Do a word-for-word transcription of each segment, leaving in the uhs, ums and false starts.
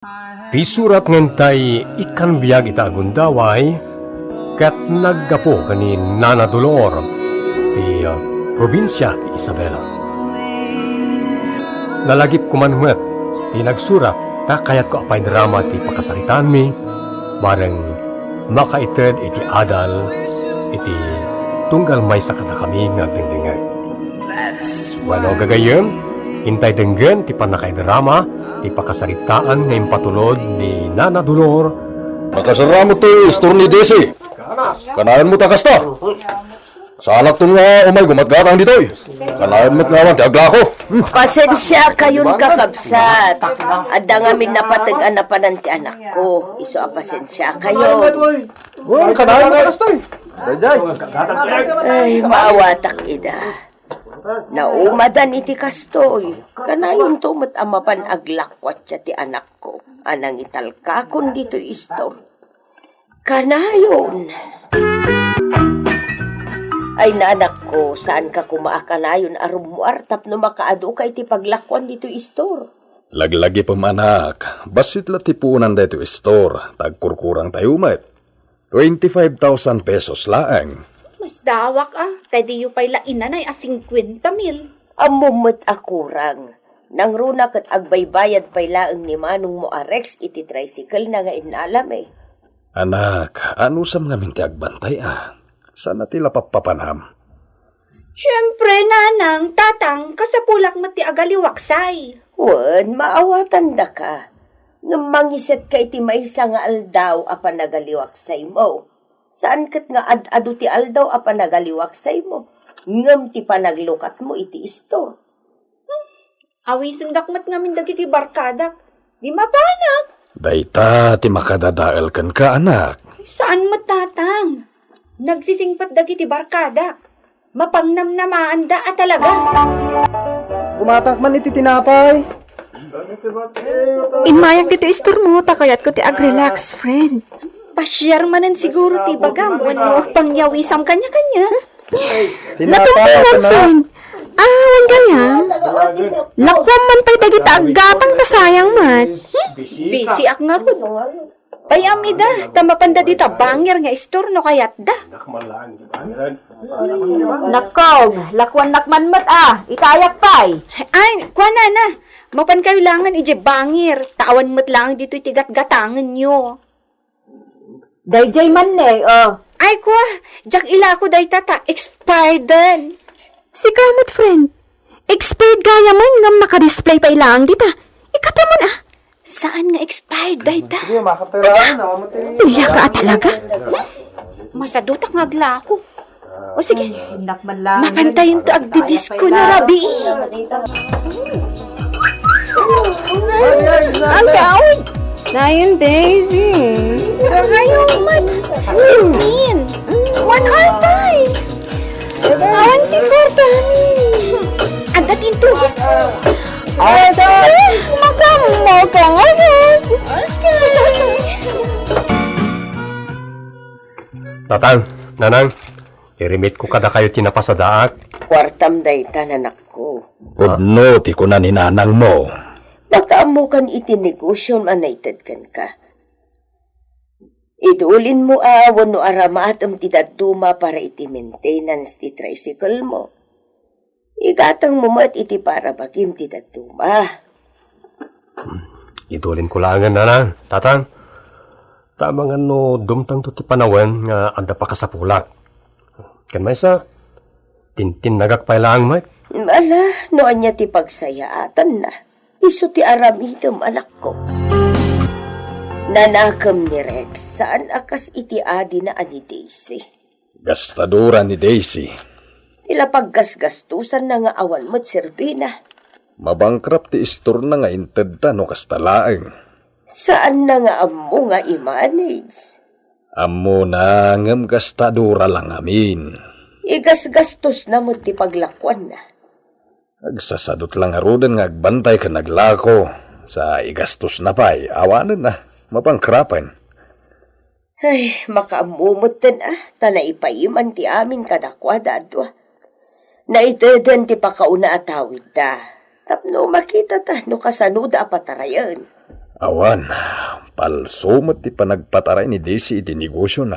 Ti surat nga intay ikkan biag ita a gundaway ket naggapu ken ni Nana Dolor ti, ah, probinsia ti Isabela. Nalagip koman met ti nagsurat ta kayatko a paidrama ti pakasaritaanmi, bareng makaited iti adal iti tunggal maysa kadakami nga agdengdengngeg. Wenno gagayyem, intay denggen ti pannakaidrama ti pakasaritaan nga impatulod ni Nana Dolor. Nakasaramat ti istor ni Desi. Kanayon mo ta kasta. Saanakton nga umay gumatgatang ditoy. Kanayon met nga awan ti aglako. Pasensiakayon, kakabsat. Adda ngamin napateg a napanan ti anakko. Isu a pasensiakayon. Uy, kanayon mo ta kasta. Ay, maawatak ida. Naumadan iti kastoy. Kanayonto met a mapan aglakuatsa ti anakko a nangitalkakon ditoy istor. Kanayon. Ay, nanakko, saanka koma a kanayon a rummuar tapno makaaduka iti paglakuan ditoy istor. Laglagipem, anak, bassit la ti puonan daytoy istor, ta agkurkurangtayo met. Twenty-five thousand pesos laeng. Masdawak a, ta diyo pay la inanay a singkuenta mil. Ammom met a kurang. Nangruna ket agbaybayad pay laeng ni manongmo a Rex iti tricycle-na nga innalami. Anak, anusam ngamin ti agbantay a? Saan a ti lapappapanam? Siempre, nanang, tatang, kasapulak met ti agaliwaksay. Wen, maawatandaka. Ngem mangisetka iti maysa nga aldaw a panagaliwaksaymo. Saan ket nga ad-adu ti aldaw a panagaliwaksaymo, ngem ti panaglukatmo iti istor. Awisendak met ngamin dagiti barkadak. Di mapanak. Dayta ti makadadael kenka, anak. Saan met, tatang. Nagsisingpet dagiti barkadak. Mapangnamnamaanda a talaga. Gumatak man iti tinapay. Immayak ditoy istormo, ta kayatko ti agrelax, friend. Pasiar manen siguro ti bagam wenno pangyawisam kaniakaniak. Tinapay, natumpenan, friend. Ah, wen gayam. Lakuam man pay dagita aggatang ta sayang met. Bisiak ngarud. Pay-am ida, ta mapanda dita bangir nga istor no kayatda. Nakkog, lakuannak man met a, itayak pay. Ay, kuana na. Mapankayo langen idiay bangir, ta awan met laeng ditoy ti gatgatangenyo. Daydiay man ne, oh. Ay, kua, diak ilako dayta ta expired den. Sika met, friend. Expired gayam, ngem naka-display pay laeng dita. Ikataman, ah. Saan nga expired dayta? Sige, makapera na, amatay. Iya ka talaga? Masadutak nga aglako. O sige. Ay, innak man lang. Makantayon to agdidisko na rabii. Ang kaon. Nayon, Daisy. Kakayo man. Eighteen. One hour pa eh. Awan ti kwarta, honey. Adda ti intubo. Asa? Makammo ka ngayon. Okay. Tatang, nanang, irimitko kadakayo ti napasadaak. Kuartam dayta, nanakko. Pudno ti kuna ni nanangmo. Makaammokan iti negosyom a naited kenka. Idulinmo a wenno aramatem ti dadduma para iti maintenance ti tricycle-mo. Igatangmo met iti para bagim ti dadduma. Idulinko laengen, nanang, tatang. Ta amangan no dumtengto ti panawen nga adda pakasapulak. Ken maysa, tintinnagak pay laeng met. Ala, no ania ti pagsayaatanna, isu ti aramidem, anakko. Nanakem ni Rex, saan a kas iti adina a ni Daisy. Gastadora ni Daisy. Ti la paggasgastosanna nga awan met serbina. Mabankrupt ti istorna nga intedta no kasta laeng. Saanna nga ammo nga i-manage. Ammona, ngem gastadora la ngamin. Igasgastosna met ti paglakuanna. Agsasadot la ngaruden nga agbantay ken aglako. Sa igastosna pay, awanen a, mabankrupt-en. Ay, makaammo metten a, ta naipaiman ti amin kadakuada a dua. Naiteden ti pakauna a tawidda, tapno makitata no kasanoda a patarayen. Awan, palso met ti panagpataray ni Daisy iti negosiona.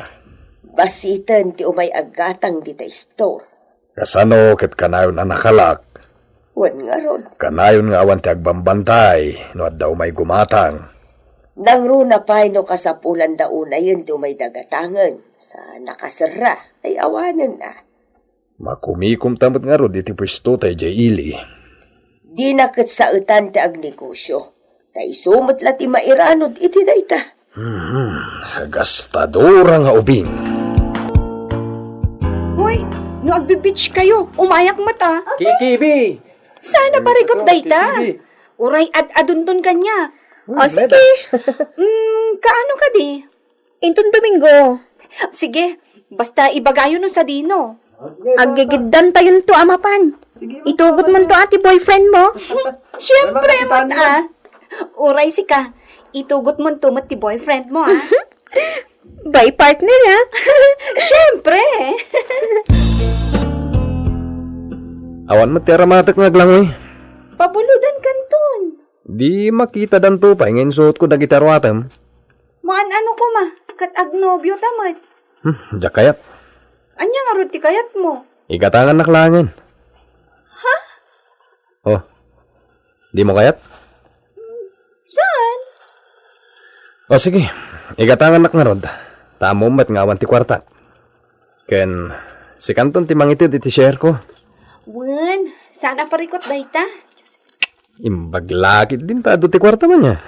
Basiten ti umay aggatang dita store. Kasano ket kanayon a nakalak? Wen ngarud. Kanayon nga awan ti agbambantay no adda umay gumatang. Nangruna pay no kasapulanda unayen ti umay dagatangen, sa nakaserra, ay awanen a. Makumikomta met ngarud iti puesto tay jay ili. Dina ket saetan ti agnegosio. Ta isu met la ti mairanod iti dayta. Hmm, gastadora nga ubing. Hoy, no agbi-beach kayo, umayak met a. Kikibi! Sana parigot dayta. Kikibi. Uray ad-adunton kaniak. Hmm, o, sige. Meda. Mm, kaano kadi? Inton Domingo. Sige, basta ibagayo no sadino. Aggigiddan tayonto a mapan. Itugotmonto a ti boyfriend mo. Siyempre, man, ah. Uray sika, itugotmonto met ti boyfriend mo, ah. By partner, ah. Siyempre. Awan met ti aramatek nga aglangoy. Pabulodan kanton. Di makitadanto pay nga insuotko dagiti aruatem. Maan-ano koma, ket agnobio ta met. Hmm, diak kayat. Ania ngarud ti kayatmo? Igatangannak laengen. Ha? Oh, dimo kayat? Saan? O sige, igatangannak ngarud. Ta ammom met nga awan ti kuartak. Ken sikanton ti mangited iti share ko. Wen, saan a parikut dayta? Imbag la ketdin ta adu ti kuartam ania.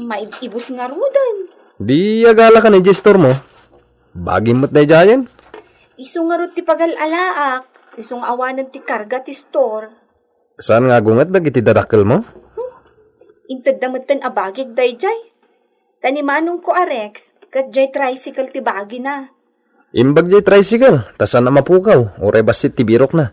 Maib-ibus ngaruden. Di agalakan idiay store mo. Bagim met daydiayen. Isu ngarud ti pagal-alaak. Isu nga awanen ti karga ti store. Saan nga agunget dagiti dadakkel mo? Hmm. Intedda metten a bagik daydiay. Ta ni manongko a Rex, ket diay tricycle ti bagina. Imbag diay tricycle, ta saan a mapukaw, uray bassit ti birokna.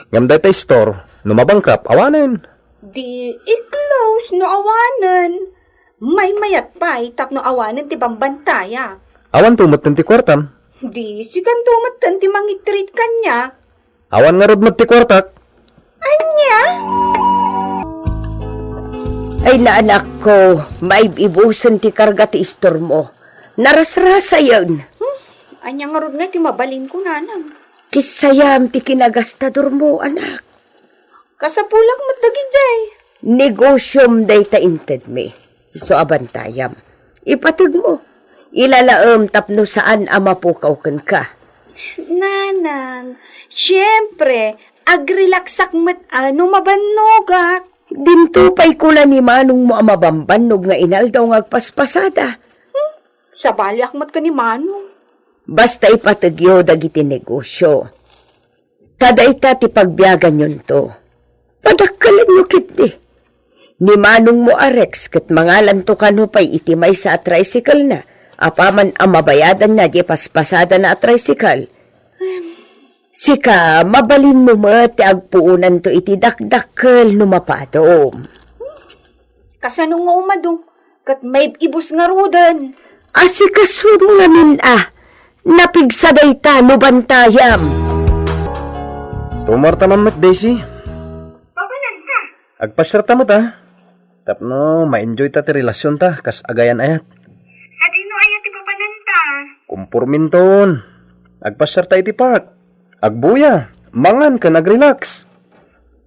Ngem dayta store, no mabankrupt, awanen. Di i-close no awanen. Maymayat pay tapno awanen ti bambantayak. Awanto metten ti kuartam. Di sikanto metten ti mangitreat kaniak. Awan ngarud met ti kuartak. Ania? Ay, naanakko, maib-ibusen ti karga ti istormo. Narasrasayen. Hmm? Ania ngarud nga ti mabalinko, nanang? Kissayam ti kinagastadormo, anak. Kasapulak met dagidiay. Negosiom dayta intedmi. Isu a bantayam. Ipategmo. Ilalaem tapno saan a mapukaw kenka. Nanang, siempre, agrelaksak met a no mabannogak. Dinto pay kula ni manongmo a mabambannog nga inaldaw nga agpaspasada. Hmm? Sabaliak met ken ni manong. Basta ipategyo dagiti negosio. Ta dayta ti pagbiaganyonto. Padakkelenyo ketdi. Ni manongmo a Rex ket mangalanto kano pay iti maysa a tricycle-na apaman a mabayadanna diay paspasadana a tricycle. Sika, mabalinmo met ti agpuonanto iti dakdakkel no mapadom. Kasano nga umado? Ket maib-ibus ngaruden. Asikasuno ngamin a, napigsa dayta no bantayam. Rumarta man met, Daisy. Papananta. Agpasiarta met a. Tapno ma-enjoy ta ti relasionta kas agayan-ayat. Sadino aya ti papananta? Kumporminton. Agpasiarta iti park. Agbuya, mangan ken agrelax.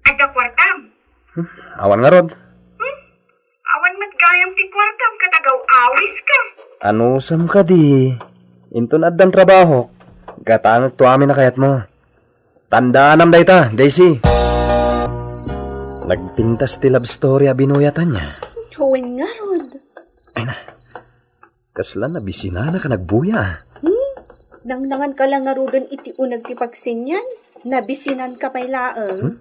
Adda kuartam? Hmm, awan ngarud. Hmm? Awan met gayam ti kuartam ket agaw-awiska. Anusam kadi? Inton addan trabahok, gatangekto amin a kayatmo. Tandaanam dayta, Daisy. Nagpintas ti love story a binuyatan niya. Wen ngarud. Ay na, kasla nabisinana ka nagbuya. Hmm? Nangnangan ka lang ngaruden iti uneg ti pagsenian, nabisinanka pay laeng. Hmm?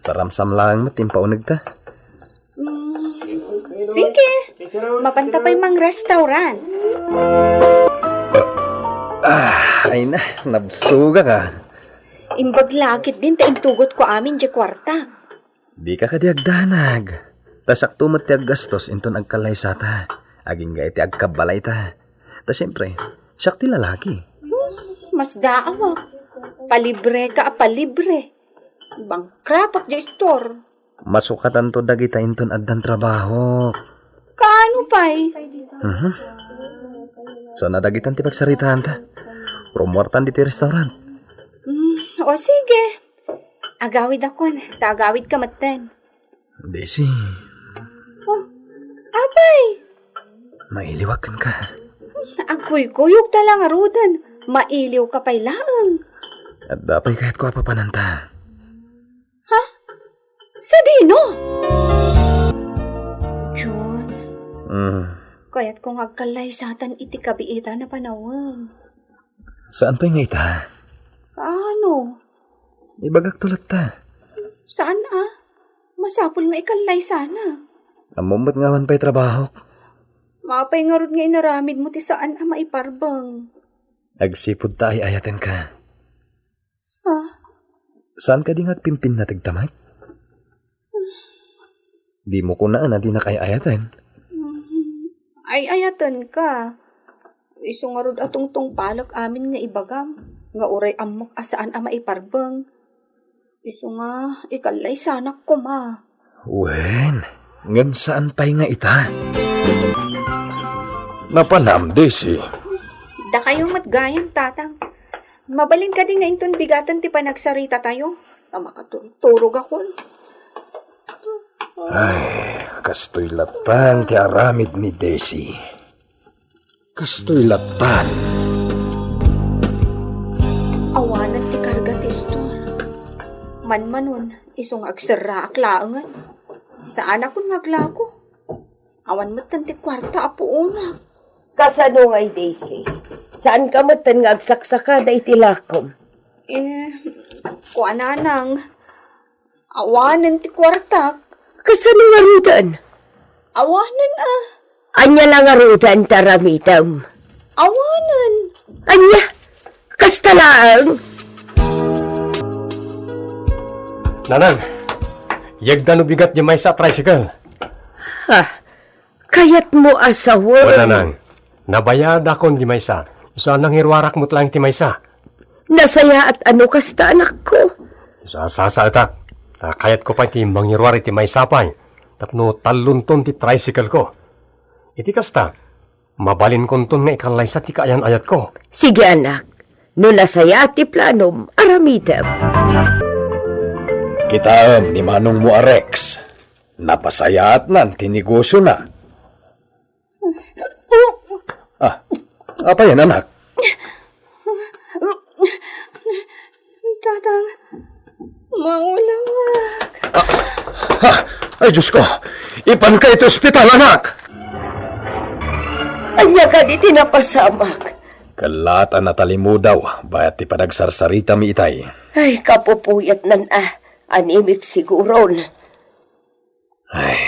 Saramsam laeng met ti impaunegta. Hmm, sige. Mapanta pay mang restaurant. Ah, ay na, nabsugak a. Imbag la ketdin ta intugotko amin diay kuartak. Dika kadi agdanag. Ta siakto met ti aggastos inton agkallaysata. Agingga iti agkabbalayta. Ta siempre, siak ti lalaki. Hmm, masdaawak. Palibreka a palibre. Bangkrapak diay store. Masukatanto dagita inton addan trabahok. Kaano pay? Mhm. Saan a dagitan ti pagsaritaanta? Rummuartan ditoy restaurant. Mm, o sige. Agawidakon, ta agawidka metten. Daisy. Oh, apay? Mailiwak kenka. Agkuykuyogta la ngaruden. Mailiwka pay laeng. Adda pay kayatko a papananta. Ha? Sadino? John, Mm. kayatko nga agkallaysatan iti kabiitan a panawen. Saan pay nga ita? Ano? Ibagakto latta. Saan a? Masapul nga ikallaysanak. Ammom met nga awan pay trabahok. Mapay ngarud nga inaramidmo ti saan a maiparbeng. Agsipud ta ay-ayatenka. Ah. Saan kadi nga agpimpinnategta met? Dimo kunaen a dinak ay-ayaten. Mm, ay-ayatenka. Isu ngarud a tungtungpalek amin nga ibagam, nga uray ammok a saan a maiparbeng. Isu nga, ikallaysanak koma. Wen, ngem saan pay nga ita? Napanam, Daisy. Dakayo met gayam, Tatang. Mabalin kadi nga inton bigaten ti panagsaritatayo? Ta makaturturogakon. Ay, kastoy lattan ti aramid ni Daisy. Kastoy lattan. Awanen ti karga ti istor. Manmanon, isu nga agserraak laengen. Saanakon nga aglago. Awan metten ti kuarta a puonak. Kasano ngay, Daisy? Saanka metten nga agsaksakada iti lakom? Eh, kuananang, awanen ti kuartak. Kasano ngaruden? Awanen a. Ania la ngaruden ti aramidem? Awanen. Ania? Kasta laeng? Nanang, yegda no bigat di maysa a tricycle. Ha? Kayatmo a sawen? Wen, Nanang. Nabayadakon di maysa. Isu a nangiruarak met laeng ti maysa. Nasayaat a no kasta, anakko. Isu a sasaetak. Ta kayatko pay ti mangiruar iti maysa pay. Tapno tallonton ti tricycle ko. Iti kasta, mabalinkonton nga ikallaysa ti kaayan-ayatko. Sige, anak. No nasayaat ti planom, aramidem. Kitaem ni manongmo a Rex. Napasayaatnan ti negosiona. Ah, apay yan, anak? Tatang, maulawak. Ah, ah, ay, Diyos ko. Ipanka iti ospital, anak! Ania kadi ti napasamak? Kellaat a natalimudaw, bayat ti panagsarsaritami itay. Ay, kapupuyatnan a. Animik siguron. Ay,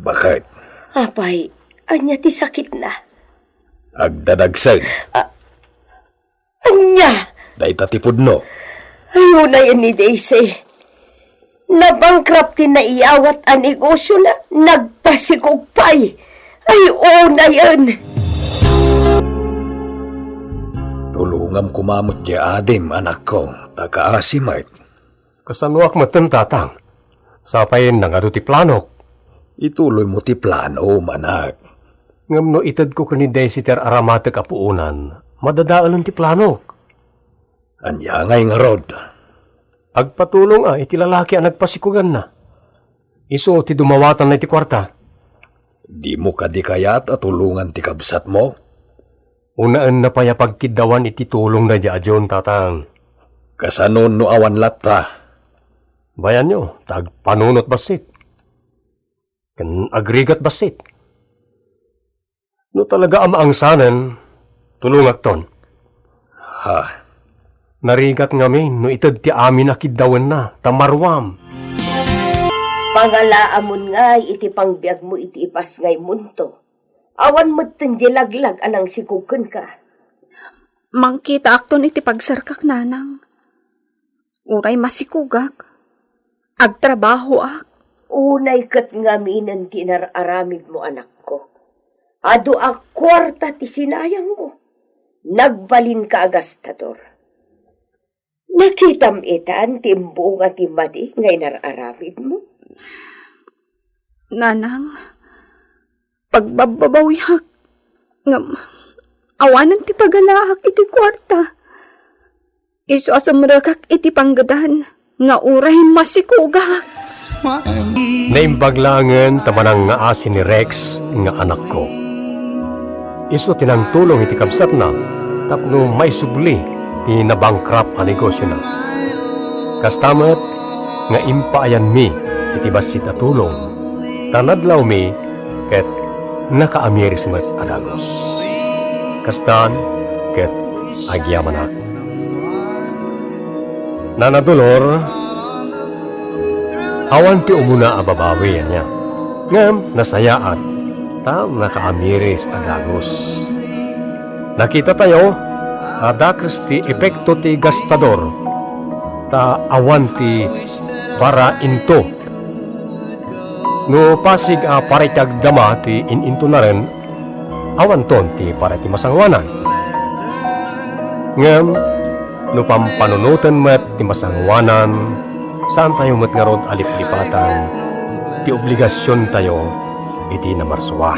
baket. Apay, ania ti sakitna? Agdadagsen. A-, ania? Dayta ti pudno. Ay, unayen ni Daisy. Nabankrupt ti naiyawat a negosiona, nagpasikog pay. Ay, unayen. Tulongam koma met diay adim, anakko, ta kaasi met. Kasanoak metten, Tatang? Sapay nangadu ti planok. Ituloymo ti planom, anak. Ngem no itedko ken ni Daisy ti ar-aramatek a puonan, madadaelen ti planok. Ania ngay ngarud? Agpatulong a iti lalaki a nagpasikuganna. Isu ti dumawatanna iti kuarta. Dimo kadi kayat a tulongan ti kabsatmo? Unaenna pay a pagkiddawan iti tulong daydi a John, Tatang. Kasano no awan latta? Bayanyo, ta agpanunot bassit. Ken agrigat bassit. No talaga a maangsanen, tulongakton. Ha? Narigat ngamin no ited ti amin a kiddawenna, ta maruam. Pangalaamon ngay iti pangbiagmo iti ipasngaymonto. Awan metten diay laglag a nangsikog kenka. Mangkitaakton iti pagserkak, Nanang. Uray masikogak, agtrabahoak. Unay ket ngaminen ti inar-aramidmo, anakko. Adu a kuarta ti sinayangmo. Nagbalinka a gastador. Nakitam itan ti imbunga ti madi nga inar-aramidmo? Nanang, Pagbabbabawiak, ngem awanen ti pagalaak iti kuarta. Isu a sumrekak iti panggedan nga uray masikugak. Naimbag laengen ta manangngaasi ni Rex nga anakko. Isu ti nangtulong iti kabsatna tapno maisubli ti nabankrupt a negosiona. Kasta met nga impaayanmi iti bassit a tulong, ta nadlawmi ket nakaamiris met a dagus. Kastan ket agyamanak. Nana Dolor, awan ti umuna a babawi ania. Ngem nasayaat ta nakaamiris a dagus. Nakitatayo a dakes ti epekto ti gastador ta awan ti para into. No pasig a para iti agdama ti in-intonaren, awanton ti para iti masangoanan. Ngem no pampanunoten met ti masangoanan, saantayo met ngarud a liplipatan ti obligasiontayo iti namarsua.